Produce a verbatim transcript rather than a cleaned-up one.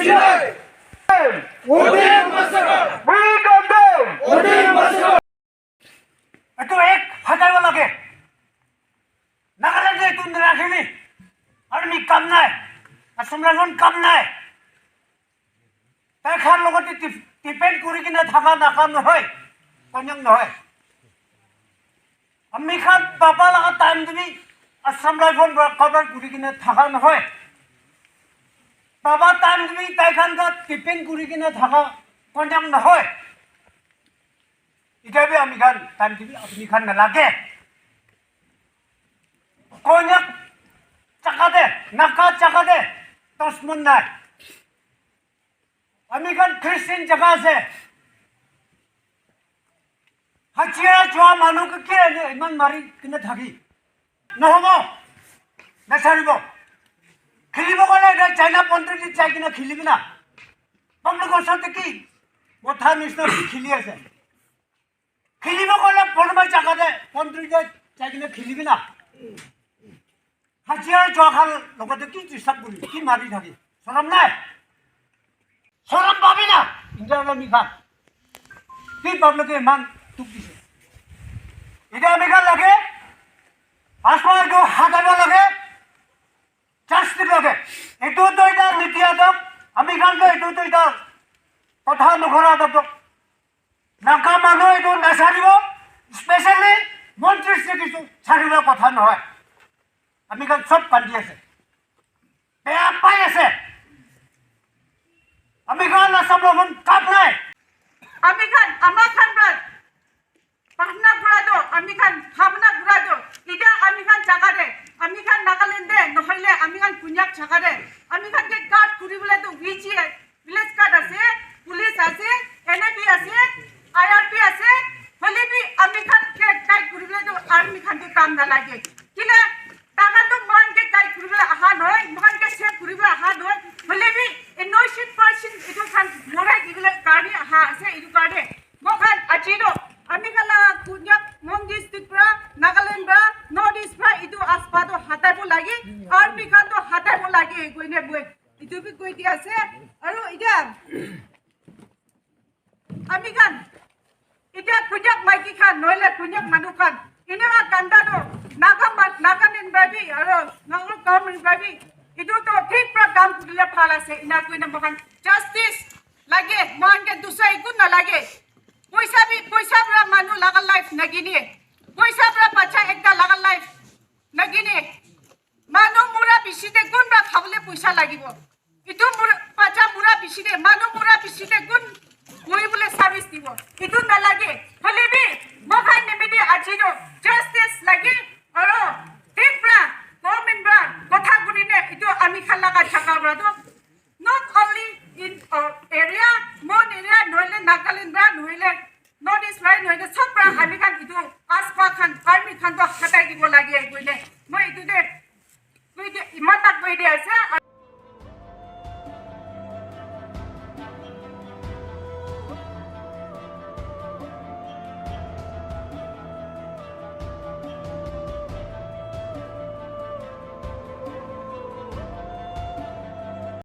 We condemn. Etu ek hatai wala ke. Nagaland etu narakhibi. Army kam nai. Assam Rifle kam nai. Tai khan logote dep-, depend kuri kena thaka Naga nohoi, Konyak nohoi. Ami khan baba laga time te bi Assam Rifle para cover kuri kena thaka nohoi. Baba time te bi tai khan ka depend kuri kena thaka Konyak nohoi. Ita bi ami khan time te bi apni khan nalage. Konyak jaga te, Naga jaga te, dusman nai. Ami khan Christian jaga ase. Hajira jua manu ke kile iman mari kena thaki. Nohobo. Nasaribo. Khilibo kole na China boundary te jai kena khilibi na. Public osor te ki? Motha nisna ki khili ase. Khilibo kole Burma jaga te boundary te jai kena khilibi na. Hajira jua khan logote ki disturb kuri, ki mari thaki. Sorom nai? Sorom pabi na? India la mi khan. Ki public ke iman dukh dise. Ita ami khan lage, asma etu hataibo lage, justice lage. Etu toh ita niti adok, ami khan toh etu toh ita kotha nukura adok toh. Naga manu etu nasaribo, especially montri se kisu saribo kotha nohoi. Ami khan sob kandi ase. Beya pai ase. Ami khan Assam Rifle kam nai. Ami khan, ama khan pra prarthana kura toh, ami khan bhabna kura toh, etiya ami khan jaga te, ami khan Nagaland te, nohoile ami khan Konyak jaga te, ami khan ke guard kuri bole toh V G S, village guard ase, police ase, N A P ase, I R P ase, hoile bi ami khan ke guide kuri bole toh army khan ke kam nalage. Kile takhan toh moikhan ke guide kuribole aha nohoi, moikhan ke save kuribole aha nohoi. Hoile bi innocent person etu khan morai dibole karne aha ase, etu karne moikhan aji toh ami khan la Konyak, Mon district pra, Nagaland pra, North East pra etu aspa toh hataibo lage, army khan toh hataibo lage koine moi etu bi koi di ase. Aru etiya ami khan, etiya Konyak maiki khan, nohole Konyak manu khan, eneka kanda toh, Naga ma-, Nagaland pra bi, aro Naga government pra bi, etu toh thik pra kam kurile bhal ase, ena koina moikhan justice lage, moikhan ke dusra eku nalage. Poisa bi, poisa pra manu laga life nagine, poisa pra bacha ekta laga life nagine. Manu mura bishi te kun pra khabole poisa lagibo. Etu mur-, bacha mura bishi te, manu mura bishi te kun boi bole service dibo? Etu nalage. Hoile bi, moikhan nimite aji toh justice lage, aro thik pra, government pra, kotha kuri ne, etu ami khan laga jaga pra toh, not only in our area, Mon area, nohole Nagaland pra, nohole North East pra, nohole sob pra, ami khan etu aspa khan, army khan toh hatai dibo lage, koile. Moi etu te, koi de, iman tak koi de ase.